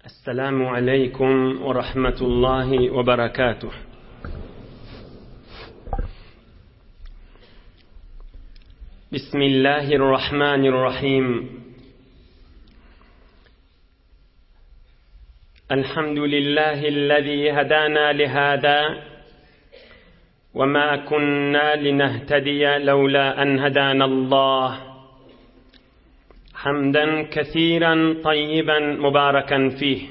Esselamu aleýkum we rahmetullahi we berekatuh. Bismillahirrahmanirrahim. Elhamdülillahi'llezî hedâna lihâdâ ve mâ kunnâ linehtediye levlâ en hedânallâh. Hamden kesiren tayyiben mübareken fih.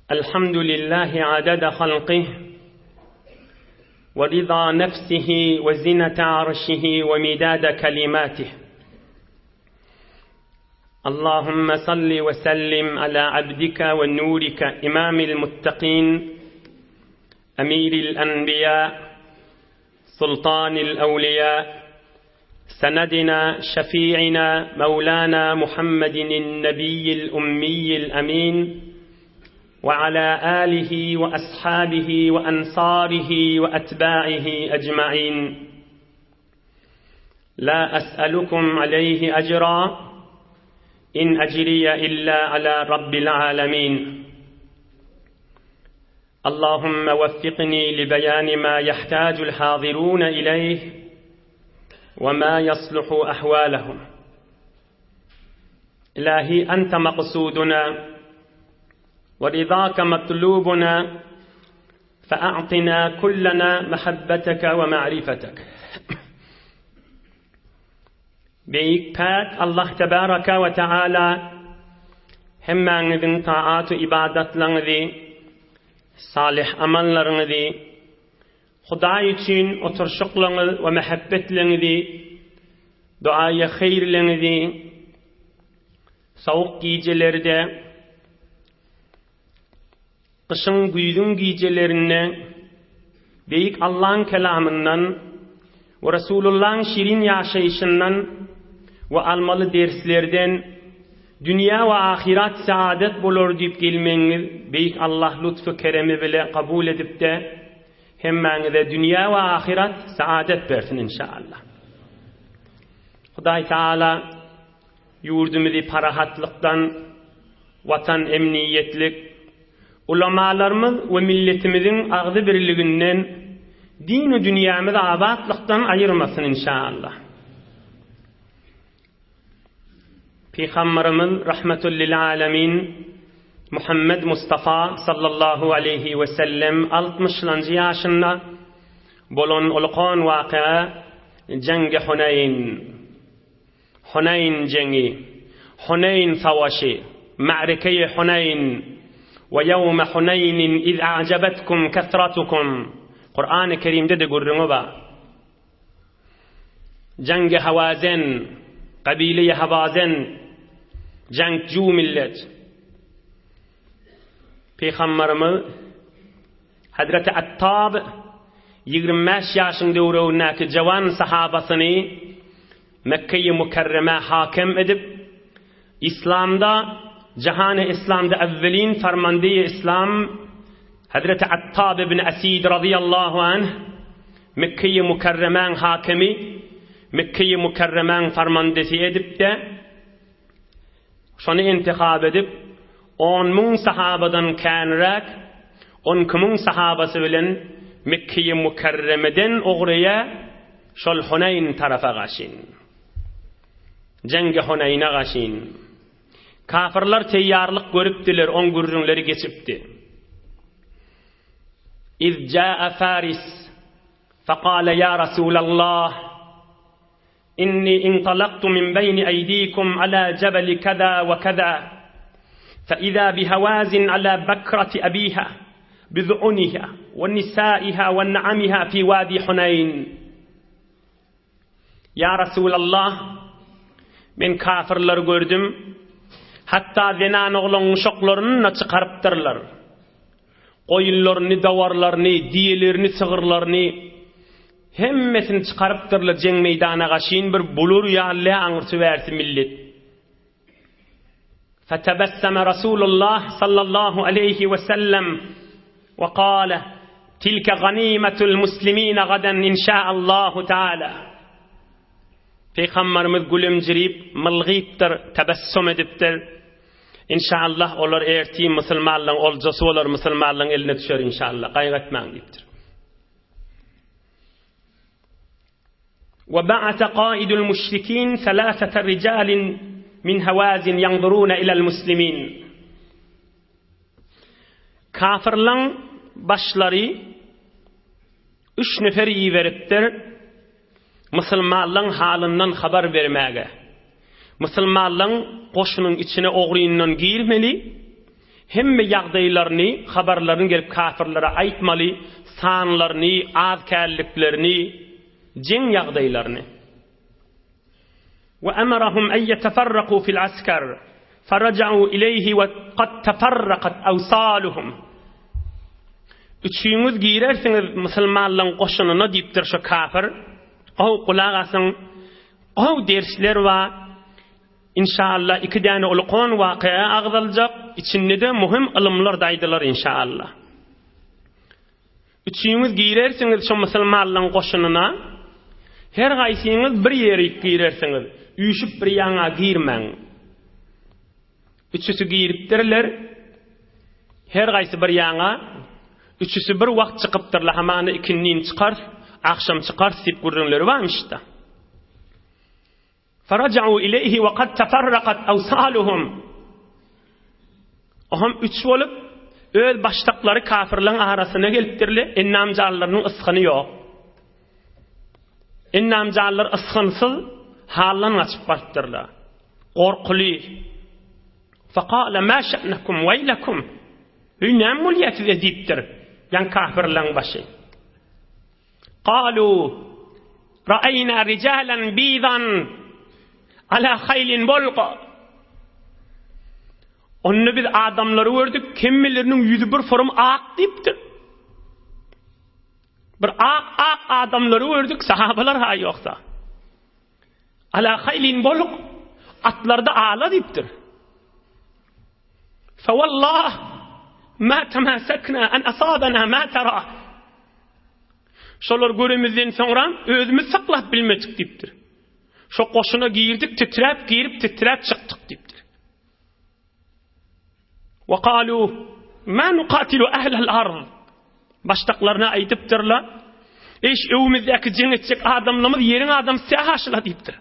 Elhamdülillahi adede halqih ve rıza nefsihi ve zinete arşihi ve midade kelimatih. Allahümme salli ve sellim ala abdike ve nurike imamil muttakin emiril enbiya sultanil evliya سندنا شفيعنا مولانا محمد النبي الأمي الأمين وعلى آله وأصحابه وأنصاره وأتباعه أجمعين لا أسألكم عليه أجرا إن أجري إلا على رب العالمين اللهم وفقني لبيان ما يحتاج الحاضرون إليه وما يصلح أحوالهم إلهي أنت مقصودنا ورضاك مطلوبنا فأعطنا كلنا محبتك ومعرفتك Beýik Päk Allah Tebaraka we Teala hemmäňiziň taat-u ybadatlaryňyzy, salyh amallaryňyzy, Hudaý üçin oturyşyklaryňyz we mähebbetleňizi, duaýy haýyrlaryňyzy sowuk gijelerde, Gyşyň, güýzüň gijelerinde Beýik Allaň kelamyndan we Resulullaň şirin ýaşaýşyndan we almaly derslerden dünýä we ahyrat saadet bolar diýip gelmegiňiz Beýik Allah lutfy keremi bile kabul edipde hemmäňize dünýä we ahyrat saadet bersin inşaallah. Hudaý Taala Ýurdumyzy parahatlykdan, Watan emniýetlik, ulamalarymyz we milletimiziň agzybirliginden, dinu dünýämiz abatlykdan aýyrmasyn inşaallah. Pygamberimiz rahmetul lil alemin Muhammed Mustafa sallallahu aleýhi we sellem altmyşlanjy ýaşynda bolan ulkan wakaa Jeňgi Huneýn. Huneýn jeňi, Huneýn savaşy, Ma'rike-i Huneýn, We ýewme Huneýnin iz a'jabetkum kesratukum, Kurany Kerimde-de gürrüňi bar. Jeňgi Hawazen, Kabile-i Hawazen, jeňkju millet. Pygamberimiz Hazreti Attab 25 ýaşyň döwregindäki jawan sahabasyny Mekgeýi Mükerremä hakem edip, Yslamda, jahany Yslamda äwwelin farmandeýi Yslam Hezreti Attab ibn Esid razyýallahu anh Mekgeýi Mükerremäň hakemi, Mekgeýi Mükerremäň farmandesi edip-de, şony intihap edip, 10 mün sahabadan känräk, 12 mün sahabasy bilen Mekgeýi Mükerremeden ugraýa, Şol Huneýn tarapa gaşyn. Jeňge Huneýne gaşyn. Kafyrlar teýýarlyk görüpdiler, oň gürrüňleri geçipdi. Iz jaa Faris, fekale ýa Rasulallah, inni intalaktu min beýni eýdikum ala jebeli keza we keza, fe iza bi hawazin ala bekrati abiha, Bizu'uniha we nisaiha we na'amiha fi wadi Huneýn. Ýa Resulallah, men kafirleri gördüm, hatda zenan oglan uşaklaryny-da çykarypdyrlar. Goýunlaryny, dawarlaryny, diýelerini, sygyrlaryny hemmesini çykarypdyrlar jeň meýdana gaşyn bir bulur ýaly aňyrsy bärsi millet. Fetebesseme Rasulullah sallallahu aleýhi we sellem we kale, Tilke ganimetul muslimine gadan inşaallahu taala. Pygamberimiz gülümjirip, mylgypdyr, tebessüm edipdir. Inşallah olar ertir musulmanlaryň oljasy bolar, musulmanlaryň eline düşer inşallah. Gaýgy etmäň diýipdir. Wa ba'ata qaidul müşrikin thalathata rijalin min hawazin yanzuruna ilal muslimin. Kafirlaň başlary üç nefer iberipdir musulmanlaň halyndan habar bermäge. Musulmanlaň goşunyň içine ogryndan girmeli, hemme ýagdaýlaryny, habarlaryny gelip kafirlere aýtmaly, sanlaryny, az-känliklerini, jeň ýagdaýlaryny. Wa amarahum en ýeteferraku fil askar, faraja'u ileýhi we kad teferrakat awsaluhum. Üçüňiz girersiňiz musulmanlaň goşunyna diýipdir şo kafir. Gowy gulak asyň. Gowy dersler bar. Inşallah iki däne ulkan wakyýa agzaljak, içinde-de muhim ylymlar-da aýdylar inşallah. Üçüňiz girersiňiz şo musulmanlaň goşunyna, her gaýsyňyz bir ýerik girersiňiz, üýşüp bir ýaňa girmäň. Üçüsi giripdirler, her gaýsy bir ýaňa, üçüsi bir wagt çykypdyrlar, hamana ikindin çykarys, agşam çykarys diýip gürrüňleri barmyş-da. Faraja'u ileýhi we kad teferrakat awsaluhum. Oham üç bolup, öz başdaklary kafirleň arasyna gelipdirler, ennamjanlarynyň ysgyny ýok. Ennamjanlar ysgynsyz haldan gaçyp barypdyrlar. Gorkuly. Fekale ma şe'nekum weýlekum. Öý näme bolýar size diýipdir. Ýan kafirleň başy. Galu ra'ayna rijalan bidan ala haýlin bolga. Onda biz adamlary gördük, hemmeleriniň ýüzi bir forum ak diýipdir. Bir ak-ak adamlary gördük, sahabalar ha ýoksa. Ala haýlin boluk, atlarda ala diýipdir. Fewallah ma temasekna an asabana ma tara. Şolar göremizden soňra özümiz saklap bilmedik diýipdir. Şo goşuna girdik, titräp girip, titräp çykdyk diýipdir. Wa qalu ma nuqatilu ahlal ard. Başdaklaryna aýdypdyrlar. Eş öwümizdäki jeň etjek adamlarymyz ýeriň adamsy haşyla diýipdir.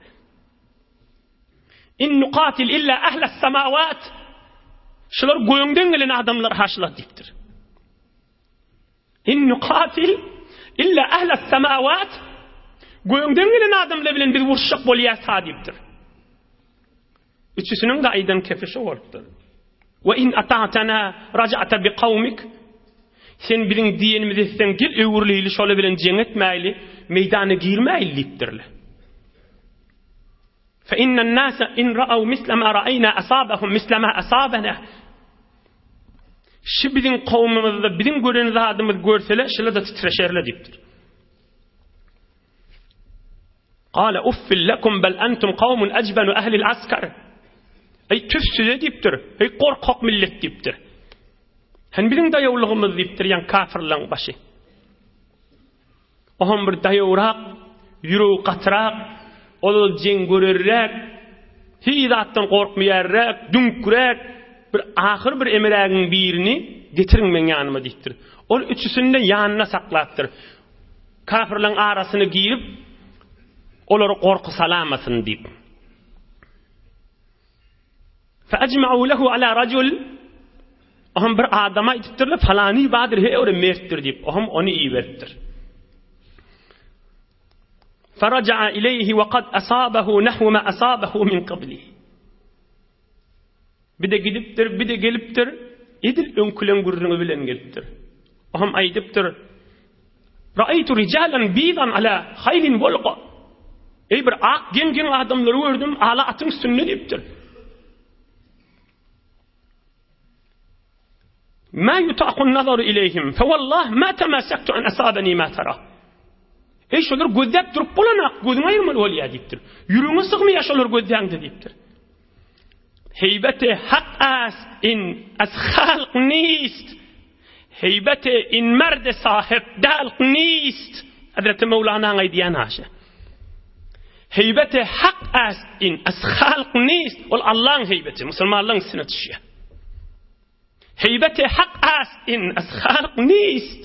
In nuqatil illa ahlas samawat. Şular göňden gelen adamlar haşyla diýipdir. In nuqatil illa ahlas samawat. Göňden gelen adamlar bilen biz uruşjak bolýas ha diýipdir. Üçüsiniň-de aýdan kepi şo bolupdyr. We in ata'tana raja'ta bi kawmik. Sen biziň diýenimizi etseň, gel öwrüleýli, şolar bilen jeň etmäýli, meýdana girmäýli diýipdirler. Fe innen nase in ra'aw misle ma ra'ayna asabahum misle ma asabana. Şu biziň kowmumyzda biziň gören zadymyz görseler, şular-da titreşerler diýipdir. Gale uffil lekum bel entum kawmun ejbenu ehlil askar. Eý tüf size diýipdir. Eý gorkak millet diýipdir. Hen biziň daýawlygymyz diýipdir, ýan kafirleň başy. Oham bir daýawrak, ýüregi gatyrak, ol jeň görerräk, hiç zatdan gorkmaýarrak, düňkräk bir ahyr bir emerägiň birini getiriň meň ýanyma diýipdir. Ol üçüsini-de ýanynda saklapdyr. Kafirleň arasyna girip, olary gorky salamasyn diýip. Feecma'u lehu ala rajul Oham bir adama aýdypdyrlar, falany badyr, he ore mertdir diýip, oham ony iberipdir. Faraja'a ileýhi we kad asabahu nahwu ma asabahu min qabli. Bir-de gidipdir, bir-de gelipdir, edil öňküleň gürrüňi bilen gelipdir. Oňam aýdypdyr, Raýtu rijalan bidan ala haýlin bolga. Eý bir ak geň-geň adamlary gördüm, ala atyň üstünde diýipdir. Ma yutaqun nazaru ileýhim, fe wallah ma temasaktu an asabani ma tara. Eý şolar gözläp durup bolanak, gözüňi aýyrmaly bolýar diýipdir. Ýüregiňe sygmaýar şolar gözläňde diýipdir. Heýbeti hak ast in az halk nist. Heýbeti in merde sahyp dalk nist. Hazreti Mewlanaň aýdýan aşy. Heýbeti hak ast in az halk nist. Ol Allaň heýbeti, musulmanlaryň üstüne düşýär. Heýbeti hak ast in az halk nist.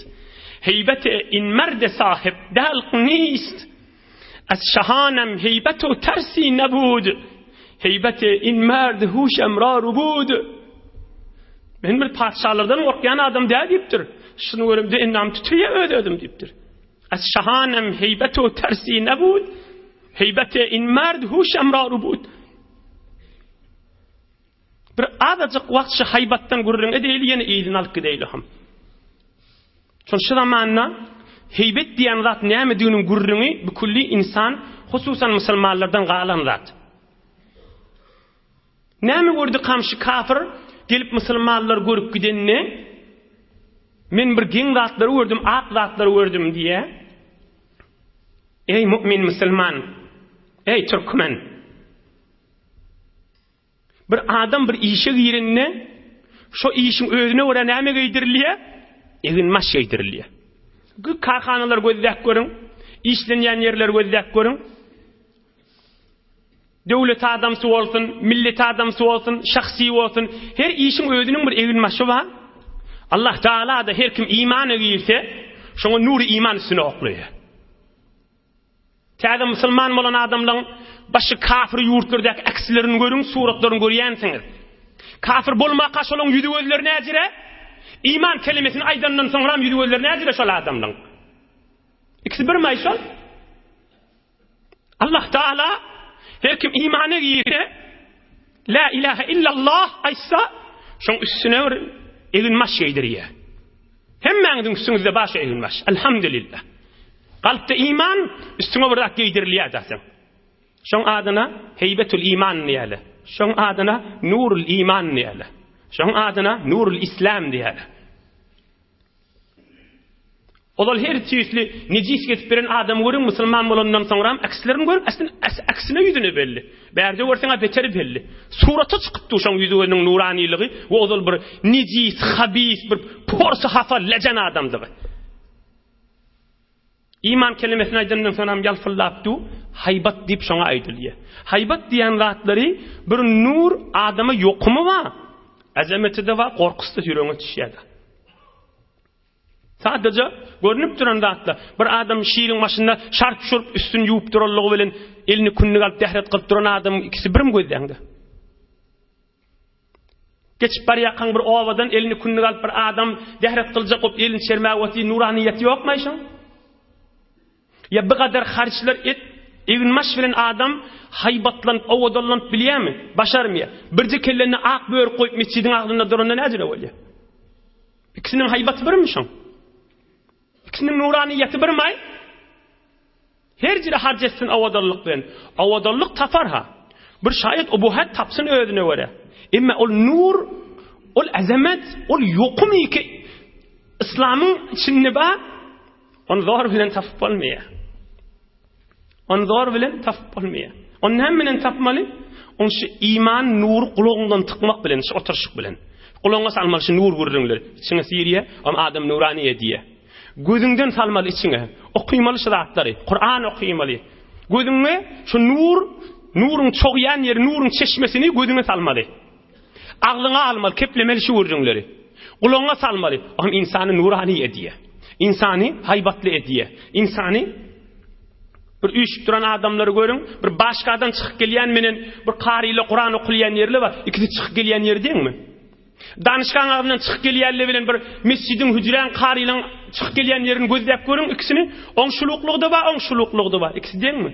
Heýbeti in merd sahyp dalk nist. Az şahanem heýbetu tersi nebud. Heýbeti in merd huşem ra rubud. Men bir patyşalardan gorkýan adam däl diýipdir. Şuny göremde endam titreýär öz-özüm diýipdir. Az şahanem heýbetu tersi nebud. Heýbeti in merd huşem ra rubud. Bir azajyk wagt şu haýbatdan gürrüň edeýli ýene yzyny alyp gideýli hom. Şol şu zamanda heýbet diýen zat nämediginiň gürrüňi bu külli insan, hususan musulmanlardan galan zat. Näme gördi kamşy kafir gelip musulmanlar görüp gidende men bir geň zatlary gördüm, ak zatlary gördüm diýe. Eý mu'min musulman, eý türkmen. Bir adam bir işe girende, şo işiň özüne görä näme geýdirilýär? Eginbaş geýdirilýär. Kärhanalary gözläp görüň, işlenýän ýerleri gözläp görüň. Döwlet adamsy bolsun, millet adamsy bolsun, şahsy bolsun, her işiň özüniň bir eginbaşy bar. Allah Taala-da her kim imana girse, şoňa nury iman üstüne oklaýar. Täze musulman bolan adamlaň başy kafir ýurtlardaky äkslerini görüň, suratlaryny görýänsiňiz. Kafir bolmaka şolaň ýüzi gözleri näjire? Iman kelimesini aýdandan soňram ýüzi gözleri näjire şol adamlaň? Ikisi birmaý şol? Allah Taala her kim imana girse La ilahe illallah aýtsa, şoň üstüne bir eginbaş geýdirýär. Hemmäňiziň üstüňizde bar şu eginbaş. Elhamdülillah. Kalpda iman, üstüňe bir zat geýdirilýär zaten. Şoň adyna heýbetul iman diýýärler. Şoň adyna nurul iman diýýärler. Şoň adyna nurul islam diýýärler. Ozal her tüýsli nejis gezip beren adamy görüň, musulman bolandan soňram äkslerini görüň, äsli äksine ýüzüne belli. Bärde görseň-ä beteri belli. Surata çykyp dur şoň ýüzi gözüniň nuranylygy we ozal bir nejis, habis, bir porsy hapa, lejen adamdygy. Iman kelimesini aýdandan soňam ýalpyldap dur, haýbat diýip şoňa aýdylýar. Haýbat diýen zatlary bir nur adama ýokumy bar, azameti-de bar, gorkusy-da ýüregiňe düşýär-de. Sadaja görnüp duran zatlar. Bir adam şiriň başynda şarp-şurp üstüni ýuwup duranlygy bilen elini kündük alyp dähret kylyp duran adamyň ikisi birmi gözleňde? Geçip barýarkaň bir obadan elini kündük alyp bir adam dähret kyljak bolup elini çermäp otyr, nuranyýeti ýokmaý şoň? Ýa bir gadar harçlar et, eginbaş bilen adam haýbatlanyp, owadanlanyp bilýärmi? Başarmaýar. Birje kellende ak börük goýup metjidiň agzynda duranda näjele bolýar? Ikisiniň haýbaty birmi şoň? Ikisiniň nuranyýeti birmaý? Her jire harç etsin owadanlyk bilen. Owadanlyk tapar-ha. Bir şaýat ubuhat tapsyn özüne görä. Emma ol nur, ol azamat, ol ýokum ki yslamyň içinde bar, ony zor bilen tapyp bolmaýar. Ony zor bilen tapyp bolmaýar. Ony näme bilen tapmaly? Ony şu iman nury gulagyňdan tykmak bilen, şu oturyşyk bilen. Gulagyňa salmaly şu nur gürrüňleri. Içiňe sirýär, ony adam nurany edýär. Gözüňden salmaly içiňe. Okymaly şu zatlary. Kuran okymaly. Gözüňe şu nur, nuruň çogýan ýeri, nuruň çeşmesini gözüňe salmaly. Agzyňa almaly, keplemeli şu gürrüňleri. Gulagyňa salmaly. O hem ynsany nurany edýär. Ynsany haýbatly edýär. Ynsany bir üýşüp duran adamlary görüň, bir başgadan çykyp gelýän menen bir karyla Kuran okulýan ýerler bar. Ikisi çykyp gelýän ýeri deňmi? Danyşgaň agzyndan çykyp gelýänler bilen bir mesjidiň, hüjräň, karylaň çykyp gelýän ýerini gözläp görüň ikisini. Oň şuluklygy-da bar, oň şuluklygy-da bar. Ikisi deňmi?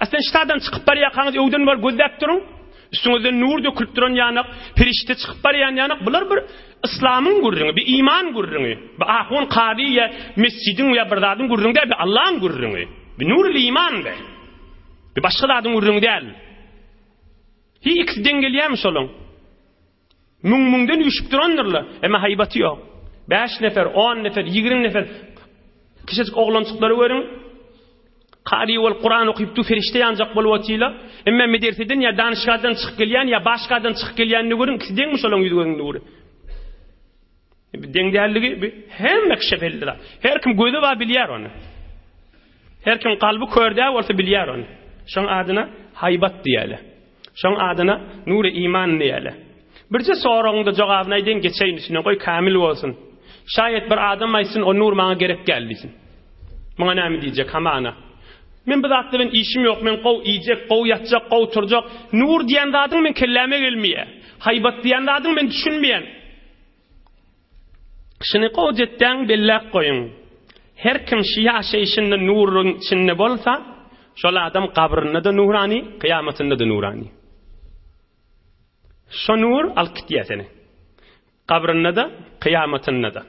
A sen ştadan çykyp barýarkaňyz öwden bir gözläp duruň. Üstüňizden nur dökülip duran ýanak, perişde çykyp barýan ýanak, bular bir yslamyň gürrüňi, bir iman gürrüňi. Bir ahun, kazy ýa mesjidiň ýa bir zadyň gürrüňi däl, bir Allaň gürrüňi. Bir nurul iman be. Bir başga zadyň gürrüňi däl. Hiç ikisi deň gelýärmi şolaň? Müň-müňden üýşüp durandyrlar, emma haýbaty ýok. Bäş nefer, on nefer, 20 nefer kiçijik oglanjyklary görüň. Kary bolup Kuran okyp dur, perişde ýanjak bolup otylar. Emma medreseden ýa danyşgahdan çykyp gelýän ýa başgadan çykyp gelýänini görüň, ikisi deňmi şolaň ýüz-gözüň nury? Deň dälligi hemme kişä belli zat. Her kim gözi bar bilýär ony. Her kim kalby kör däl bolsa bilýär ony. Şoň adyna haýbat diýýärler. Şoň adyna nury iman diýýärler. Birje soragyň-da jogabyny aýdaýyn, geçeýin üstünden, goý kämil bolsun. Şaýat bir adam aýtsyn, o nur maňa gerek däl diýsin. Muňa näme diýjek, hamana. Men bu zatda bilen işim ýok, men gowy iýjek, gowy ýatjak, gowy turjak. Nur diýen zadyň meň kelläme gelmeýär. Haýbat diýen zadyň men düşünmeýän. Şuny gowy etdäň belläp goýuň. Her kim şu ýaşaýşynda nuruň içinde bolsa, şol adam gabrynda-da nurany, kyýamatynda-da nurany. Şo nur alyp gitýär seni. Gabrynda-da, kyýamatynda-da.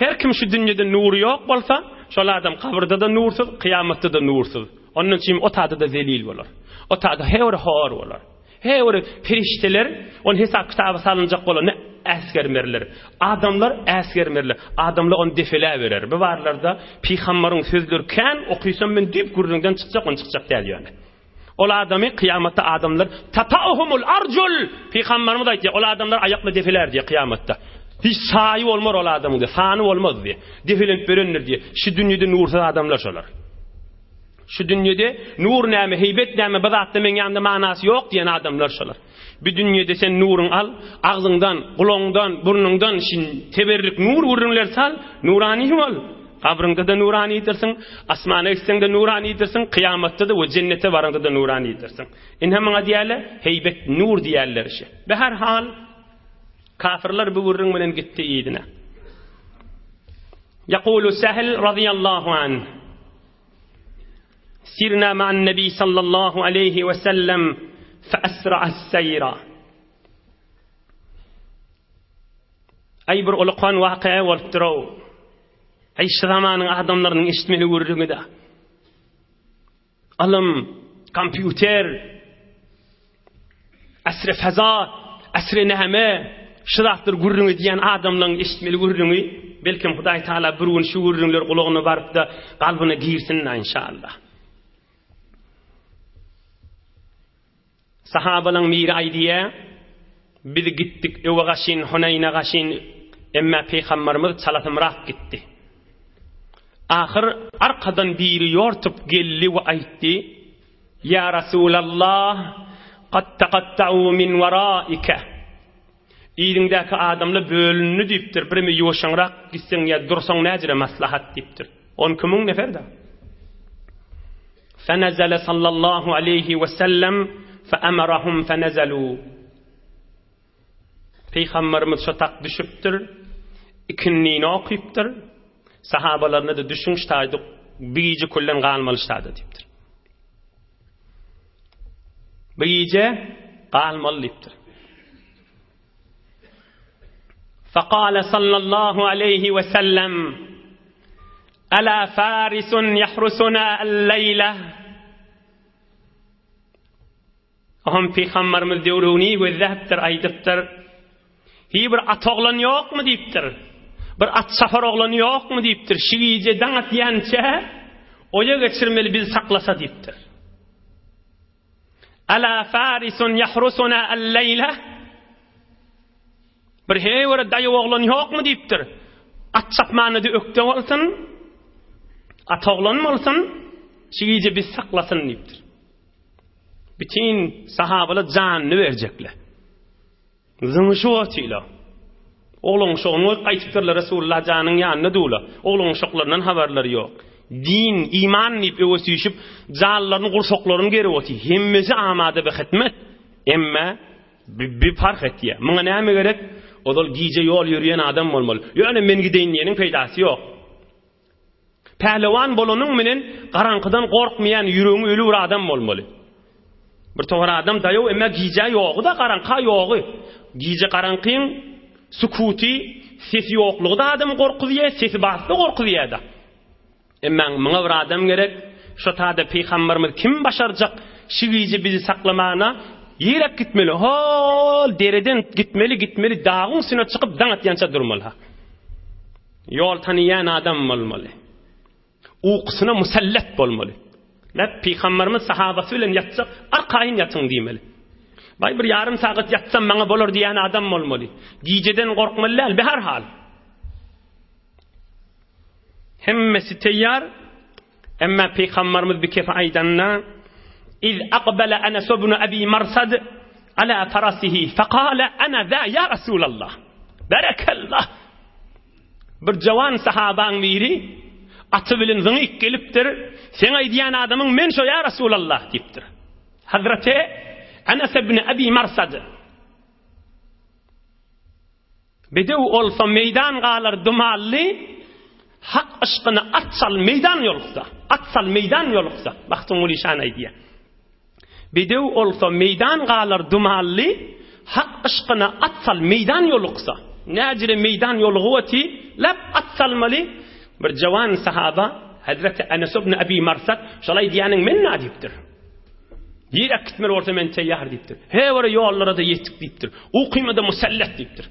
Her kim şu dünýede nury ýok bolsa, şol adam gabyrda-da nursyz, kyýamatda-da nursyz. Ondan üçin o tada-da zelil bolar. O tada heure hor bolar. Heure perişdeler ony hesap-kitaba salynjak bolanda äsgermerler. Adamlar äsgermerler. Adamlar ony defeläberer. Bu barlarda pygambaryň sözleri kän, okysam men düýp gürrüňden çykjak, ony çykjak däl ýöne. Ol adamy kyýamatda adamlar tatauhumul arjul Pygamberimiz aýtýar, ol adamlar aýakla defelär diýýär kyýamatda. Hiç saýy bolmar ol adamyň diýýär, sany bolmaz diýýär. Defelenip berendir diýýär. Şu dünýede nursyz adamlar şolar. Şu dünýede nur näme, heýbet näme, bu zatda meň ýanymda manasy ýok diýen adamlar şolar. Bu dünýede sen nuruň al, agzyňdan, gulagyňdan, burnuňdan şin teberrik nur gürrüňler sal, nurany bol. Gabryňda-da nuranydyrsyň, asmana gitseň-de nuranydyrsyň, kyýamatda-da we jennete baraňda-da nuranydyrsyň. Ine muňa diýerler, heýbet nur diýerler şi. Be her hal, kafirler bu gürrüň bilen gitdi yzyna. Ýekulu Sehl razyýallahu anh. Sirna ma'an Nebi sallallahu aleýhi we sellem fe esra'as seýra. Aý bir ulukan wakyýa bolupdyr-ow. Aý şu zamanyň adamlarynyň eşitmeli gürrüňi-dä. Ylym, kompýuter, asry feza, asry näme, şu zatlar gürrüň edýän adamlaryň eşitmeli gürrüňi, belkem Hudaý Taala bir gün şu gürrüňler gulagyna baryp-da kalbyna girsin-dä inşallah. Sahabalaň biri aýdýar, Biz gitdik öwe gaşyn, Huneýne gaşyn, emmä pygambarymyz çalasymrak gitdi. Ahyr arkadan biri ýortup geldi we aýtdy, Ýa Rasulallah, kad takatta'u min waraike. Yzyňdaky adamlar bölündi diýipdir, birimi ýuwaşaňrak gitseň ýa dursaň näjire maslahat diýipdir. 12 müň nefer-dä. Fenezele sallallahu aleýhi we sellem feemerahum fenezelû. Pygamberimiz şo tak düşüpdir, ikindini okypdyr, sahabalaryna-da düşüň şu taýda bir gije küllen galmaly şu taýda diýipdir. Bir gije galmaly diýipdir. Fekale sallallahu aleýhi we sellem Ala farisun yahrusuna al-leýle Ohm pygamberimiz döwrüni gözläpdir, aýdypdyr. Hi bir at oglan ýokmy diýipdir. Bir at çapar oglan ýokmy diýipdir. Şu gije daň atýança oýa geçirmeli bizi saklasa diýipdir. Ala farisun yahrusuna al-leýle Bir heý bir daýaw oglan ýokmy diýipdir. At çapmana-da ökde bolsun, at oglan bolsun, şu gije bizi saklasyn diýipdir. Bütin sahabalar janyny berjekler. Zyňyşyp otyrlar. Oglan uşagyny goýup gaýtypdyrlar Resulullah janyň ýanyna dula. Oglan uşaklaryndan habarlary ýok. Din, iman diýip öwe süýşüp, janlaryny gursaklaryny gerip otyr. Hemmesi amada be hytmet. Emme bi parh etýär. Muňa näme gerek? Ozal gije ýol ýörýän adam bolmaly. Ýöne men gideýin diýeniň peýdasy ýok. Pählewan bolanyň menen garaňkydan gorkmaýan ýüregiň öli bir adam bolmaly. Bir towar adam daýaw emma gijä ýogy-da garaňka ýogy. Gije garaňkyň sukuty, sesi ýoklugy-da adamy gorkuzýar, sesi barsa gorkuzýar-da. Emma muňa bir adam gerek. Şo tada pygamberimiz kim başarjak şu gije bizi saklamana ýerek gitmeli. Hol dereden gitmeli, gitmeli dagyň üstüne çykyp daň atýança durmaly. Ýol tanaýan adam bolmaly. Ukusyna musallat bolmaly. Näp pygamberimiz sahabasy bilen ýatsa, arkaýyn ýatyň diýmeli. Baý bir ýarym sagat ýatsam maňa bolar diýen adam bolmaly. Gijeden gorkmaly däl, behar hal. Hemmesi teýýar. Emma pygamberimiz bir kefe aýdanda, Iz aqbala Anas ibn Abi Marsad. Ala farasihi fekale ana za ya Resulallah. Berekallah. Bir jawan sahabaň biri aty bilen zyňyk gelipdir. Seň aýdýan adamyň men şo ya Resulallah diýipdir. Hazreti Anas ibn Abi Marsad. Bedew olsa meýdan galar dumally, Hak yşkyna at sal meýdan ýoluksa, At sal meýdan ýoluksa, Magtymguly şan aýdýar. Bedew olsa meýdan galar dumally, Hak yşkyna at sal meýdan ýoluksa. Näjire meýdan ýolugy oty, lap at salmaly. Bir jawan sahaba, Hezreti Enes ibn Ebi Marsad, şol aýdýanyň men-ä diýipdir. Nirä gitmeli bolsa men teýýar diýipdir. He bir ýollara-da ýetik diýipdir. Ukyma-da musallat diýipdir.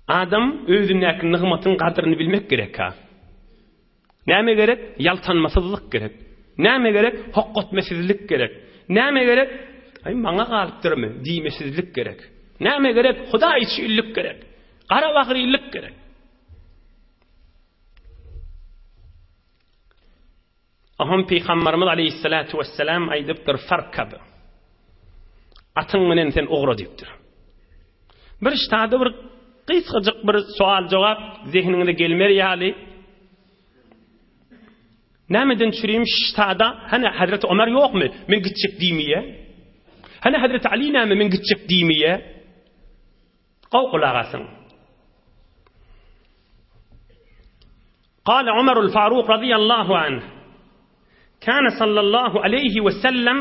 Adam özündäki nygmatyň gadryny bilmek gerek-ha. Näme gerek? Ýaltanmasyzlyk gerek. Näme gerek? Hokgatmesizlik gerek. Näme gerek? Aý maňa galypdyrmy diýmesizlik gerek. Näme gerek? Hudaý üçinlik gerek. Gara bagrylyk gerek. Oňam Pygambarymyz aleýhissalatu wessalam aýdypdyr, Farkab. Atyň bilen sen ugra diýipdir. Bir ştada bir gysgajyk bir sual-jogap zehniňize gelmer ýaly Nämeden çürim ştada hany Hazreti Ömer ýokmy? Men gitjek diýmeýä. Hany Hazreti Ali näme men gitjek diýmeýä. Gowy gulak asyň. Kale Omerul Faruk razyýallahu anh, Kâne sallallahu aleýhi we sellem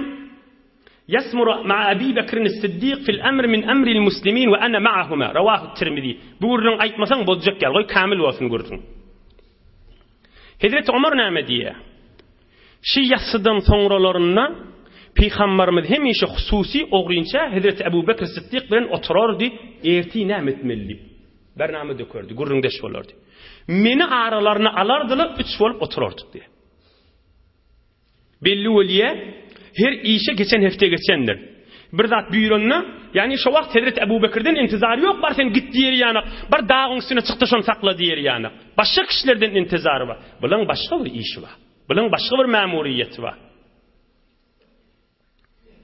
ýesmuru ma'a Ebi Bekrin es-Siddik fil emri min emril muslimin we ene ma'ahuma. Rawahu Tirmizi. Bu gürrüň aýtmasaň bozjak ýaly, goý kamil bolsun gürrüň. Hezreti Omar näme diýýär? Şi ýassydan soňralarynda Pygambarymyz hemişe hususy ogrynça Hezreti Ebu Bekr Siddik bilen oturardy, ertir näme etmeli diýip. Bernama dökerdi, gürrüňdeş bolardy. Meni aralaryna alardylar, üç bolup oturardyk diýýär. Belli bolýar, her işe geçen hepde geçendir. Bir zat buýranda, ýagny şo wagt Hezreti Ebu Bekirden intizar ýok, bar sen git diýer ýanak, bar dagyň üstüne çykda şony sakla diýer ýanak. Başga kişilerden intizary bar. Bulaň başga bir işi bar. Bulaň başga bir mämuriýeti bar.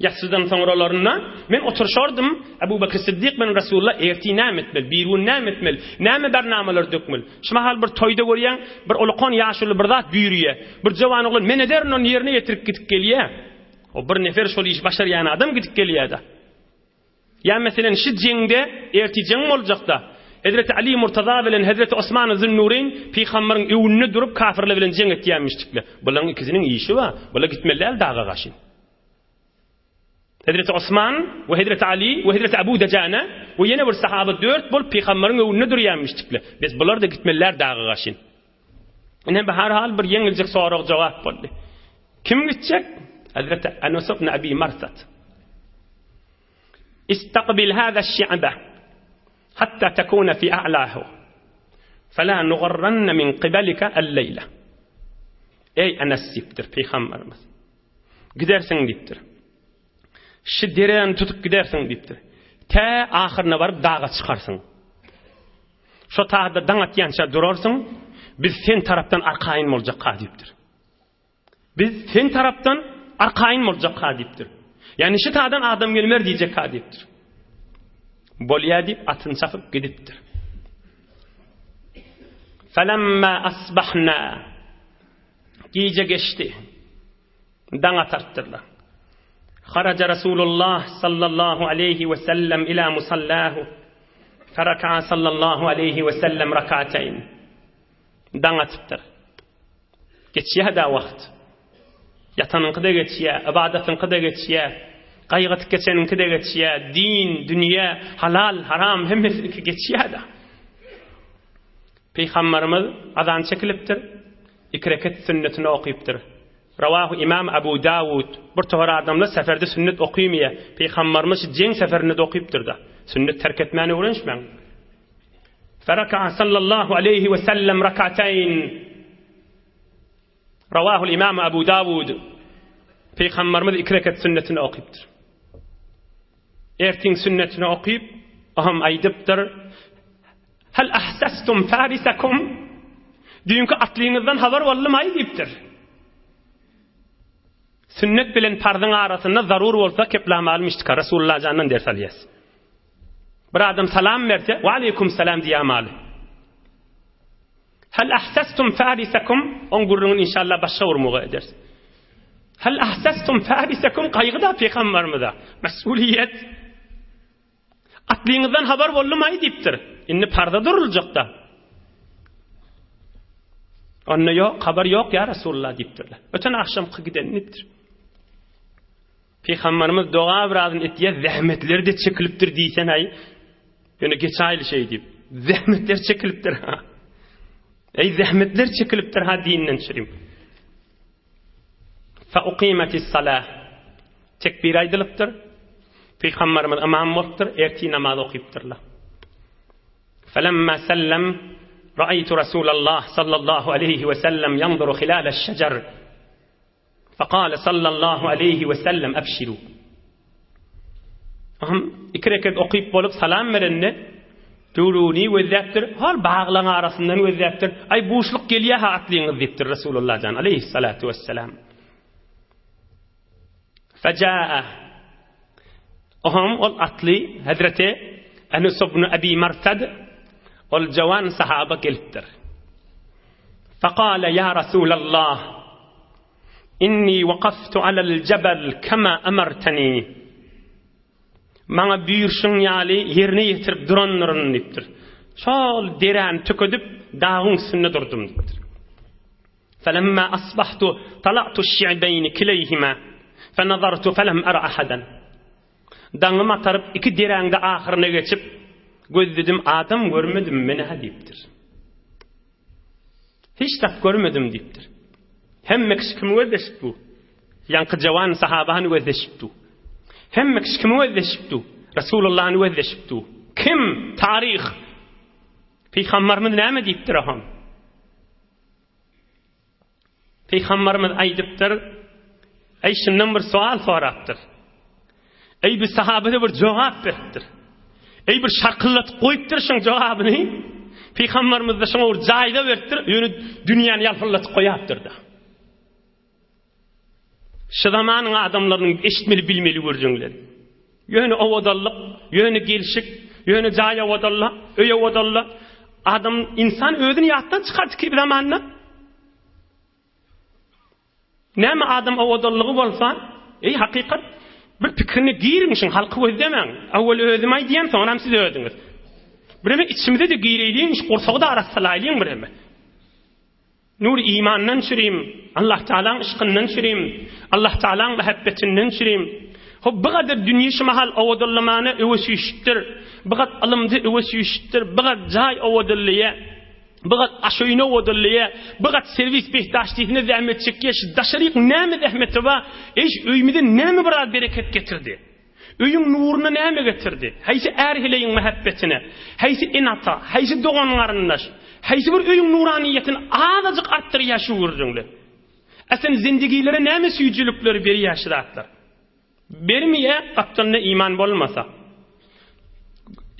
Ýassydan soňralarynda men oturyşardym, Ebu Bekr Siddik bilen Resulullah ertir näme etmeli, birigün näme etmeli, näme bernamalar dökmeli. Şu mahal bir toýda görýäň, bir ulakan ýaşuly bir zat buýurýar. Bir jowan oglan men ederin ony ýerine ýetirip gidip gelýär. O bir nefer şol işi başarýan adam gidip gelýär-de. Ýa meselen şu jeňde ertir jeň boljakda, Hezreti Ali Murtaza bilen Hezreti Osman Zünnureýn pygamberiň öňünde durup kafirler bilen jeň etýänmişdikler. Bularyň ikisiniň işi bar. Bular gitmeli däl daga gaşyn. Hezreti Osman we Hezreti Ali we Hezreti Abu Dejana we ýene bir sahaba dört bolup pygamberiň öňünde durýanmişdikler. Bes bular da gitmeli däl daga gaşyn. Ine bu her hal bir ýeňiljek sorag-jogap boldy. Kim gitjek? Hezreti Anas ibn Abi Marsat. Istakbil hâzâ şi'be hatta tekûne fî a'lâhu felâ nugarranne min kibelike el-leýle. Eý Enes diýipdir Pygamberimiz. Gidersiň diýipdir. Şu deräni tutup gidersiň diýipdir. Tä ahyryna baryp daga çykarsyň. Şo dagda daň atýança durarsyň, biz sen tarapdan arkaýyn boljakka diýipdir. Biz sen tarapdan arkaýyn boljakka diýipdir. Ýagny şu tadan adam gelmer diýjekka diýipdir. Bolýa diýip atyny çapyp gidipdir. Felemma asbahna Gije geçdi. Daň atartdyrlar. Haraja Rasulullah sallallahu aleyhi we sellem ila musallahu. Feraka sallallahu aleyhi we sellem rakateyn. Daň atypdyr. Geçýär-dä wagt. Ýatanyňky-da geçýär, ybadatyňky-da geçýär, gaýgy geçeniňki-de geçýär, din, dünýe, halal, haram hemmesiniňki geçýär-dä. Pygamberimiz azan çekilipdir, iki reket sünnetini okypdyr. Rawahu Imam Abu Dawud. Bir topar adamlar seferde sünnet okymýar. Pygamberimiz şu jeň seferinde-de okypdyr-da. Sünnet terk etmäni öwrenişmäň. Fereka'a sallallahu aleýhi we sellem rekateýn. Rawahul Imam Abu Dawud. Pygamberimiz iki reket sünnetini okypdyr. Ertiň sünnetini okyp, oňam aýdypdyr. Hal ahsastum farisakum? Düýnki atlyňyzdan habar boldumy aý diýipdir. Sünnet bilen parzyň arasynda zarur bolsa keplamalym iştika Resulullah jandan ders alýas. Bir adam salam berse, wa aleýkum salam diýamaly. Hal ahsastum farisakum oň gürrüňini inşallah başga bir muga ederis. Hal ahsastum farisakum gaýgyda pygamberimize mesuliýet. Atlyňyzdan habar boldumaý diýipdir. Indi parza duruljakda. Onda ýok, habar ýok ýa Resulullah diýipdirler. Öten agşamky giden diýipdir. Pygamberimiz doga birazyn etýär, zähmetler-de çekilipdir diýsen-aý. Ýöne geçaýly şeý diýip. Zähmetler çekilipdir ha. Eý zähmetler çekilipdir ha dinden çürim. Fa uqimatis salah. Tekbir aýdylypdyr. Pygamberimiz ymam bolupdyr, ertir namaz okypdyrlar. Falamma sallam ra'aytu Rasulallah sallallahu aleyhi ve sellem yanzuru hilaleş-şecer. Fekale sallallahu aleýhi we sellem ebşiru. Aham iki reket okyp bolup salam berende Düruni gözläpdir, hol baglaň arasyndan gözläpdir. Aý buşluk gelýä-ha atlyňyz diýipdir Resulullah jan aleýhissalatu wesselam. Fejaa Oham ol atly Hazreti Enes ibn Abi Marsad ol jawan sahaba gelipdir. Fekale ýa Resulallah, inni wakaftu alal jebel kema emerteni. Maňa buýurşyň ýaly ýerine ýetirip durandyryn diýipdir. Şol deräni tükedip, dagyň üstünde durdum diýipdir. Felemma asbahtu tala'tu şi'beýni kileýhima fenazartu felem ara ahadan. Daňym ataryp iki deräňde ahyryna geçip gözledim adam görmedim men-ä diýipdir. Hiç zat görmedim diýipdir. Hemme kişi kimi gözleşip du? Ýaňky jawan sahabany gözleşip du. Hemme kişi kimi gözleşip du? Resulullahny gözleşip du. Kim? Taryh. Pygamberimiz näme diýipdir aham? Pygamberimiz aýdypdyr, Eý şundan bir sowal sorapdyr. Eý bir sahabe bir jogap beripdir. Eý bir şarkyllatyp goýupdyr şuň jogabyny. Pygamberimiz de şoňa bir jaýda beripdir, ýöne dünýäni ýalpyllatyp goýapdyr da. Şu zamanyň adamlarynyň eşitmeli bilmeli gürrüňleri. Ýöne owadanlyk, ýöne gelşik, ýöne jaý owadanla, öý owadanla. Adam, insan özüni ýatdan çykardy ki bir zamanda. Näme adam owadanlygy bolsa, eý hakykat, bir pikirine giriň şuň halky gözlemäň. Awwal özüm aýdýan, soňram siz özüňiz. Bireme içimize-de gireýliň, şu gursagy-da arassalaýlyň bireme. Nur imandan çürim, Allah Tagalaň yşkyndan çürim, Allah Tagalaň mähebbetinden çürim. Hop bu gadar dünýe şu mahal owadanlamana öwüşişipdir, bu gat ylymda öwüşişipdir, bu gat jaý owadanlaýa, bu gat aş öýüni owadanlaýa, bu gat serwis behdaştisine zähmet çekýä, şu daşaryk näme zähmeti bar, eý şu öýümize näme biraz bereket getirdi? Öýüň nuruna näme getirdi? Haýsy är-heleýiň mähebbetine, haýsy ene-ata, haýsy dogan-garyndaş, haýsy bir öýüň nuranyýetini azajyk artdyrýar şu gürrüňler? A sen zendigilere näme süýjülikleri berýär şu zatlar? Bermeýär, gapdalynda iman bolmasa.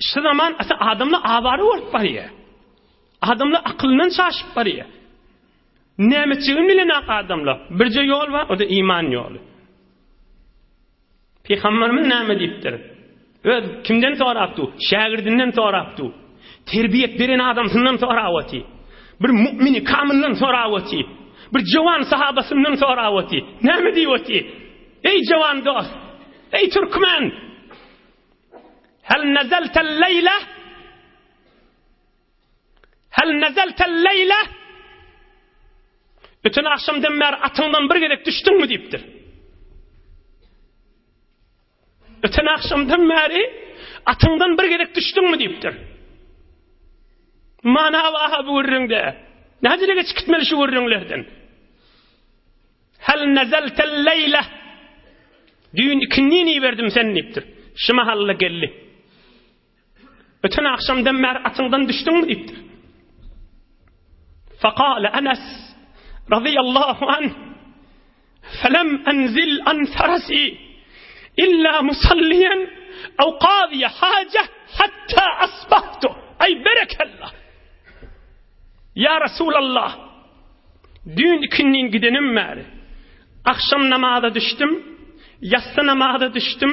Şu zaman asa adamlar awara bolup barýar. Adamlar akylyndan çaşyp barýar. Näme etjegini bilenok adamlar. Birje ýol bar, o-da iman ýoly. Pygamberimiz näme diýipdir? Öz kimden sorapdy? Şägirdinden sorapdy. Terbiýet beren adamsyndan sorap oty. Bir mu'mini kamyldan sorap oty. Bir jawan sahabasyndan sorap oty. Näme diýip oty? Eý jawan dost! Eý türkmen! Hal nazeltel leýle? Hal nazeltel leýle? Öten agşamdan bäri atyňdan bir gezek düşdüňmi diýipdir. Öten agşamdan bäri atyňdan bir gezek düşdüňmi diýipdir. Mana baha bu gürrüňde. Nädire geçip gitmeli şu gürrüňlerden? Hal nazeltel leýle? Düýn ikindin iberdim sen diýipdir. Şu mahalla geldi. Öten agşamdan bäri atyňdan düşdüňmi diýipdir. Fekale Enes radıyallahu anh felem enzil an farasi illa musalliyen ev qadiye hace hatta asbahtu. Ay berekallah. Ya Resulallah düýn ikindin gidenim bäri. Agşam namaza düşdüm, ýassy namaza düşdüm,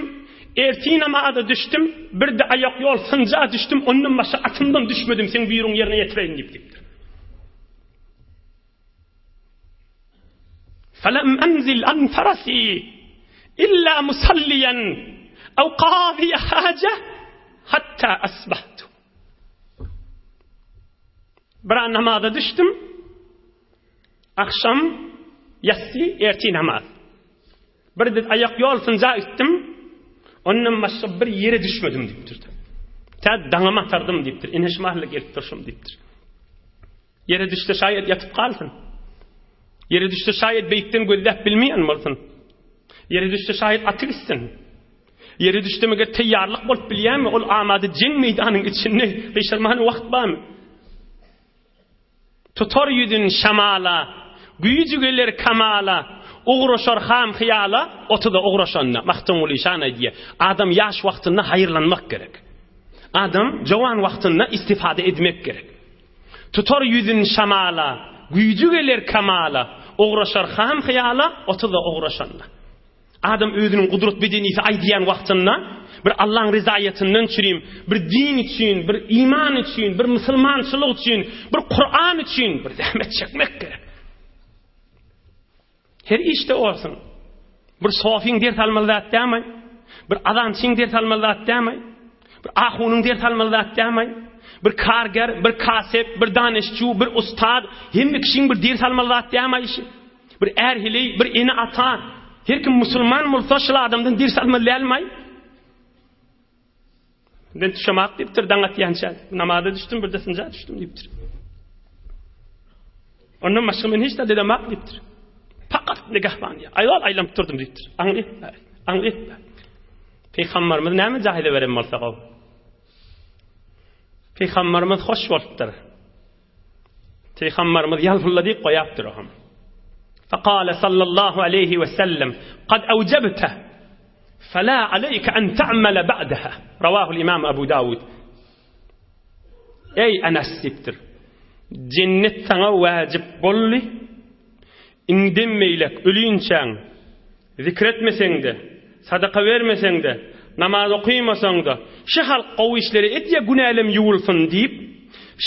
ertir namaza düşdüm, bir-de aýak ýol synja düşdüm, ondan başga atymdan düşmedim, seň buýrugyňy ýerine ýetireýin diýip diýipdir. Felem enzil an farasi illa musalliyan aw qadiya haja hatta asbahtu. Bir an namaza düşdüm. Agşam ýassy, ertir namaz. Bir de aýak ýol synja gitdim. Ondan başga bir ýere düşmedim diýipdir. Tä daňam atardym diýipdir. Ine şu mahal gelip durşum diýipdir. Ýere düşse şaýat ýatyp galsyn. Ýere düşse şaýat beýikden gözläp bilmeýän bolsun. Ýere düşse şaýat aty gitsin. Ýere düşse meger teýýarlyk bolup bilýärmi? Ol amady jeň meýdanyň içinde gyşarmana wagt barmy? Tutar ýüzün şamala, Güýji geler kamala, Ugraşar ham hyýala, Otuza ugraşanda, Magtymguly şan aýdýar, Adam ýaş wagtynda haýyrlanmak gerek. Adam jowan wagtynda istifada edmek gerek. Tutar ýüzün şamala, Güýji geler kamala, Ugraşar ham hyýala, Otuza ugraşanda. Adam özüniň gudrat bedenisi aýdýan wagtynda bir Allaň rezaýatyndan çürim, bir din üçin, bir iman üçin, bir musulmançylyk üçin, bir Kuran üçin bir zähmet çekmek gerek. Her işde olsun. Bir sofyň ders almaly zat dämi? Bir azançyň ders almaly zat dämi? Bir ahunyň ders almaly zat dämi? Bir karger, bir kasep, bir danışçu, bir ustad, hemme kişiň bir ders almaly zat dämi işi? Bir är-heleý, bir ene-ata, her kim musulman bolsa, şul adamdan ders almaly dälmi-aý? Men düşemak diýipdir, daň atýança. Namaza düşdüm, bir-de synja düşdüm diýipdir. Ondan başga men hiç zat edemak diýipdir. Fakat nigahban diýip, aýal aýlanyp durdum diýipdir. Aňly, aňly. Peygamberimiz näme jahyla beren bolsa gowy. Peygamberimiz hoş bolupdyr. Pygamberimiz ýalpylla diýip goýapdyr oňa. Fekale sallallahu aleýhi we sellem, Kad ewjebte, fela aleyke en ta'mele ba'deha. Rawahul imam Abu Dawud. Eý Enes diýipdir. Jennet saňa wajyp boldy. Indem beýlek ölinçäň Zikr etmeseň-de, sadaka bermeseň-de, namaz okymasaň-da, şu halk gowy işleri edýär, günälem ýuwulsyn diýip,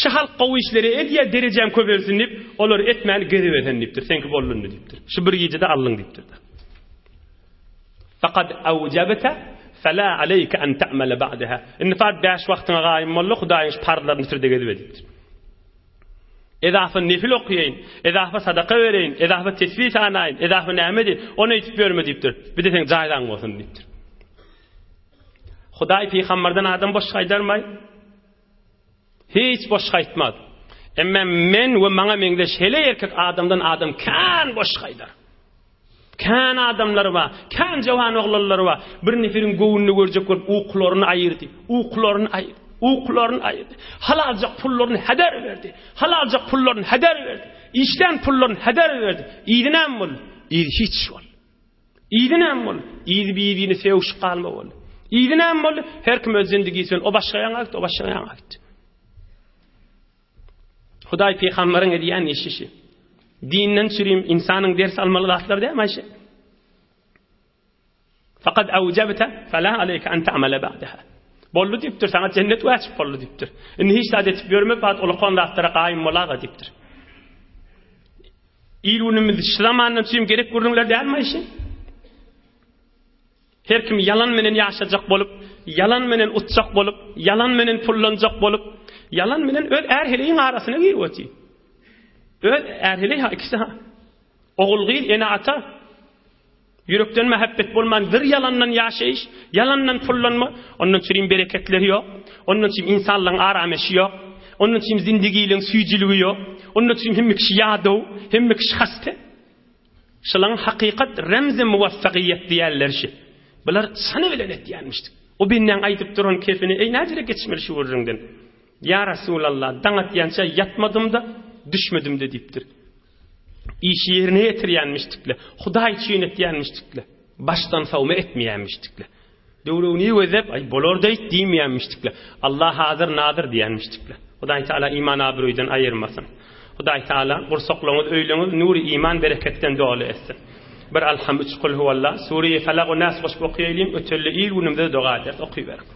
şu halk gowy işleri edýär, derejäm köpelsin diýip, olary etmän gezibersen diýipdir, seňki boldy indi diýipdir. Şu bir gijede aldyň diýipdir. Faqad awjabta fala aleyka an ta'mala ba'daha. Indi saat 5 wagtyňa gaýym boldy, Hudaýyň şu parzlaryny bitir-de geziber diýipdir. Edafa nefil okaýyn, edafa sadaka bereýin, edafa tesbih sanaýyn, edafa näme edeýin, ony eýtip ýörme diýipdir. Bir-de seň jaýlaň bolsun diýipdir. Hudaý pygamberden adam boş gaýdarmaý. Hiç boş gaýtmaz. Emma men we maňa meňzeş heleý erkek adamdan adam kän boş gaýdar. Kän adamlar bar, kän jawan oglanlar bar. Bir neferiň göwnüni görjek bolup ukularyny aýyrdy, ukularyny aýyrdy, ukularyny aýyrdy. Halaljak pullaryny heder berdi, halaljak pullaryny heder berdi. Işlän pullaryny heder berdi. Yzy näme boldy? Yzy hiç boldy. Yzy näme boldy? Yzy bir-birine sögüşip galma boldy. Yzy näme boldy? Her kim öz zindigisi bilen o başga ýaňa gitdi, o başga ýaňa gitdi. Hudaý pygamberiň edýän işi şi. Dinden çürim insanyň ders almaly zatlary däl aýşe. Fakat awjabta fala aleyka an ta'mala ba'daha. Boldy diýipdir, saňa jennet wajyp boldy diýipdir. Indi hiç zat etip ýörme, pat ulakan zatlara gaýym bolaga diýipdir. Il günümiz şu zamandan çürim gerek gürrüňler dälmi aýşe? Her kim ýalan menen ýaşajak bolup, ýalan menen utjak bolup, ýalan menen pullanjak bolup, ýalan menen öz är-heleýiň arasyna girip otyr. Öz är-heleý ha ikisi ha. Ogul-gyz, ene-ata. Ýürekden mähebbet bolman bir ýalandan ýaşaýyş, ýalandan pullanma, ondan çürim bereketleri ýok, ondan çürim insanlaryň arameşi ýok, ondan çürim zindigiligiň süýjüligi ýok, ondan çürim hemme kişi ýadaw, hemme kişi hasta. Şulaň hakykat remzi muwaffagyýet diýerler şi. Bular çyny bilen etýänmişdik. O bendäň aýdyp duran kefini eý näjele geçmeli şu gürrüňden. Ýa Resulallah daň atýança ýatmadym-da, düşmedim-de diýipdir. Işi ýerine ýetirýänmişdikle, Hudaý üçin etýänmişdikle, başdan sowma etmeýänmişdikle. Döwrüni gözläp, aý bolar-daýt diýmeýänmişdikle. Allah hazyr nazyr diýenmişdikle. Hudaý Teala iman abröýden aýyrmasyn. Hudaý Teala gursaklaryňyz öýleriňiz nury iman bereketden doly etsin. Bir Alham, üç Kulhuwalla, Sureýi Falak we Nas goşup okaýalyň, ötelde il-günümize doga ederis, okyberiň.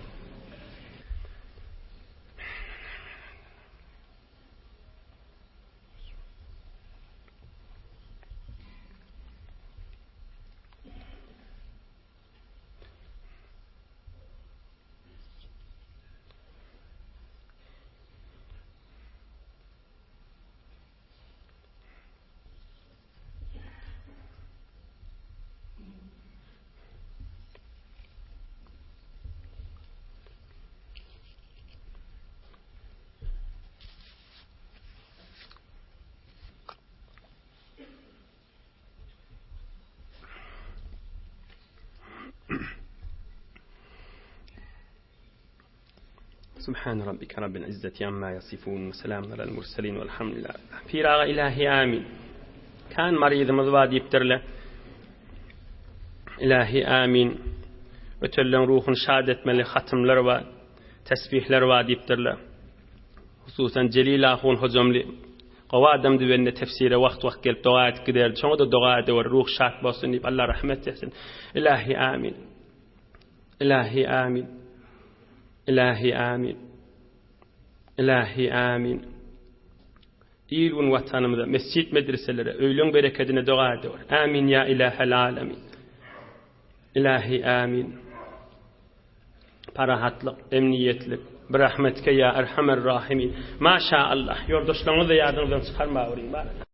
Subhan rabbike rabbil izzeti amma yasifun we selamun alel murselin velhamdülillah. Pir aga ilahi amin. Kan maryzymyz bar diýipdirler. Ilahi amin. Ötenleň ruhuny şad etmeli hatymlar bar, tesbihler bar diýipdirler. Hususan Jelil ahun hojamly gowy adamdy bende tefsire wagt-wagt gelip doga edip giderdi. Şoňa-da doga edewer, ruh şat bolsun diýip Allah rahmet etsin. Ilahi amin. Ilahi amin. Ilahi amin. Ilahi amin. Il-gün watanymyza, mesjit medreselere, öýleň berekedine doga edewer. Amin ýa ilahel alemin. Ilahi amin. Parahatlyk, emniýetlik, birahmetke ýa erhamer rahimin. Maşa Allah. Ýoldaşlaryňyzy ýadyňyzdan çykarmaweriň. Barakallah.